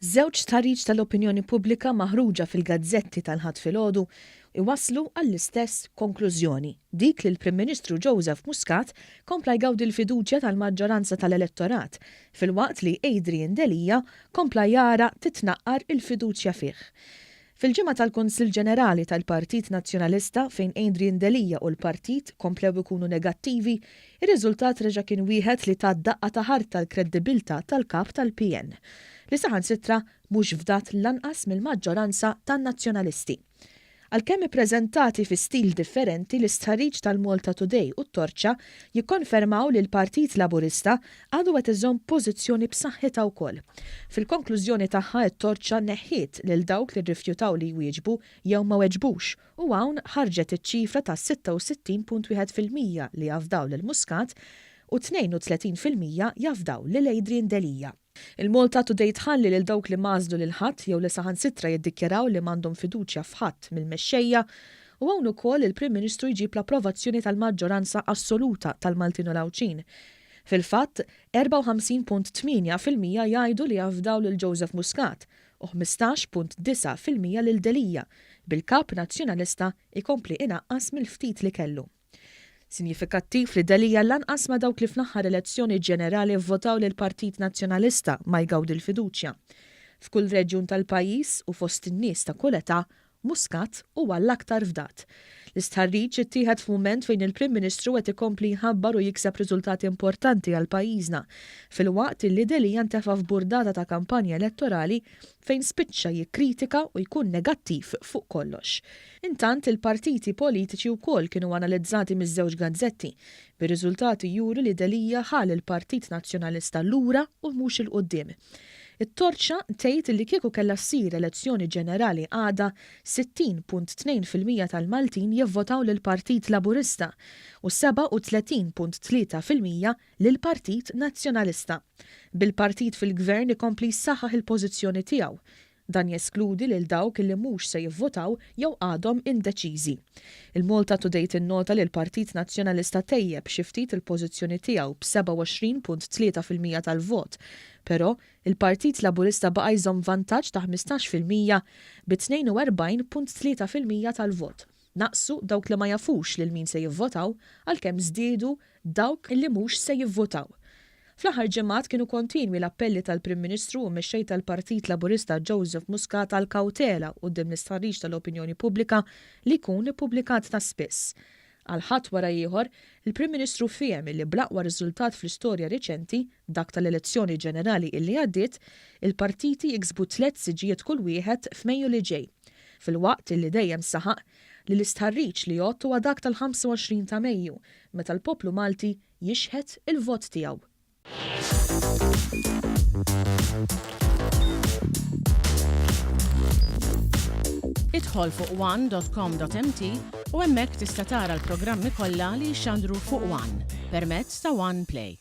Żewġ stħarriġ tal-opinjoni pubblika maħruġa fil-gazzetti tal-Ħadd filgħodu iwasslu għall-istess konklużjoni, dik li l-Prim Ministru Joseph Muscat kompla jgawdi l-fiduċja tal-maġġoranza tal-elettorat, filwaqt li Adrian Delia kompla jara titnaqqar il-fiduċja fih. Fil-ġimgħa tal-Kunsill Ġenerali tal-Partit Nazzjonalista fejn Adrian Delia u l-partit komplew ikunu negattivi, ir-riżultat reġa' kien wieħed li ta daqqa ta' ħarta l-kreddibiltà tal-Kap tal-PN, li saħansitra mhux fdat lanqas mill-maġġoranza tan-Nazzjonalisti. Għalkemm ippreżentati fi stil differenti, l-istħarriġ tal-Malta Today u t-Torċa jikkonfermaw li l-Partit Laburista għadu qed iżomm pożizzjoni b'saħħitha wkoll. Fil-konklużjoni tagħha t-Torċa neħħiet lil dawk li rrifjutaw li jwieġbu jew ma weġbux u hawn ħarġet iċ-ċifra ta' 66.1% li jafdaw lil Muscat u 32% jafdaw lil Adrian Delia. Il-Malta Today tħalli lil dawk li m'għażlu lil ħadd jew li saħansitra jiddikjaraw li m'għandhom fiduċja f'ħadd mill-mexxejja u hawn ukoll il-Prim Ministru jġib l-approvazzjoni tal-maġġoranza assoluta tal-Maltin u l-Għawdxin. Fil-fatt, 54.8% jgħidu li jafdaw lil Joseph Muscat u 15.9% lil Delia, bil-Kap Nazzjonalista jkompli inaqqas mill-ftit li kellu. Sinjifikattiv li Delia lanqas ma' dawk li fl-aħħar elezzjoni ġenerali vvotaw lill-Partit Nazzjonalista ma jgawdi l-fiduċja. F'kull reġjun tal-pajjiż u fost in-nies ta' kull età, Muscat huwa l-aktar fdat. L-istħarriġ ittieħed f'mument fejn il-Prim Ministru qed ikompli jħabbar u jikseb riżultati importanti għal pajjiżna, filwaqt illi Delia ntefa' f'burdata ta' kampanja elettorali fejn spiċċa jikkritika u jkun negattiv fuq kollox. Intant, il-partiti politiċi wkoll kienu analizzati miż-żewġ gazzetti, bir-riżultati juru li Delia ħa lill-Partit Nazzjonalista lura u mhux 'il quddiem. It-Torċa tgħid li kieku kellha ssir elezzjoni ġenerali għada, 60.2% tal-Maltin jivvotaw lill-Partit Laburista u 37.3% lill-Partit Nazzjonalista. Bil-partit fil-Gvern ikompli jsaħħaħ il-pożizzjoni tiegħu. Dan jeskludi lil dawk li mhux se jivvotaw jew għadhom indeċiżi. Il-Malta Today tinnota li l-Partit Nazzjonalista tejjeb xi ftit il-pożizzjoni tiegħu b'27.3% tal-vot. Però, il-Partit Laburista baqa' jżomm vantaġġ ta' 15% bi 42.3% tal-vot. Naqsu dawk li ma jafux lil min se jivvotaw għalkemm żdiedu dawk li mhux se jivvotaw. Fl-aħħar ġimgħat kienu kontinwi l-appelli tal-Prim Ministru u Mexxej tal-Partit Laburista Joseph Muscat għall-kawtela quddiem l-istħarriġ tal-opinjoni pubblika li jkun ippubblikat ta' spiss. Għal Ħadd wara ieħor, il-Prim Ministru fiehem illi bl-aqwa riżultat fl-istorja riċenti, dak tal-elezzjoni ġenerali illi għaddiet, il-partiti jiksbu tlett siġġijiet kull wieħed f'Mejju li ġej. Filwaqt illi dejjem saħaq li l-istħarriġ li jgħodd huwa dak tal-25 ta' Mejju, meta l-poplu Malti jixħet il-vot tiegħu. Idħol fuq one.com.mt u hemmhekk tista' tara l-programmi kollha li jixxandru fuq One permezz ta' One Play.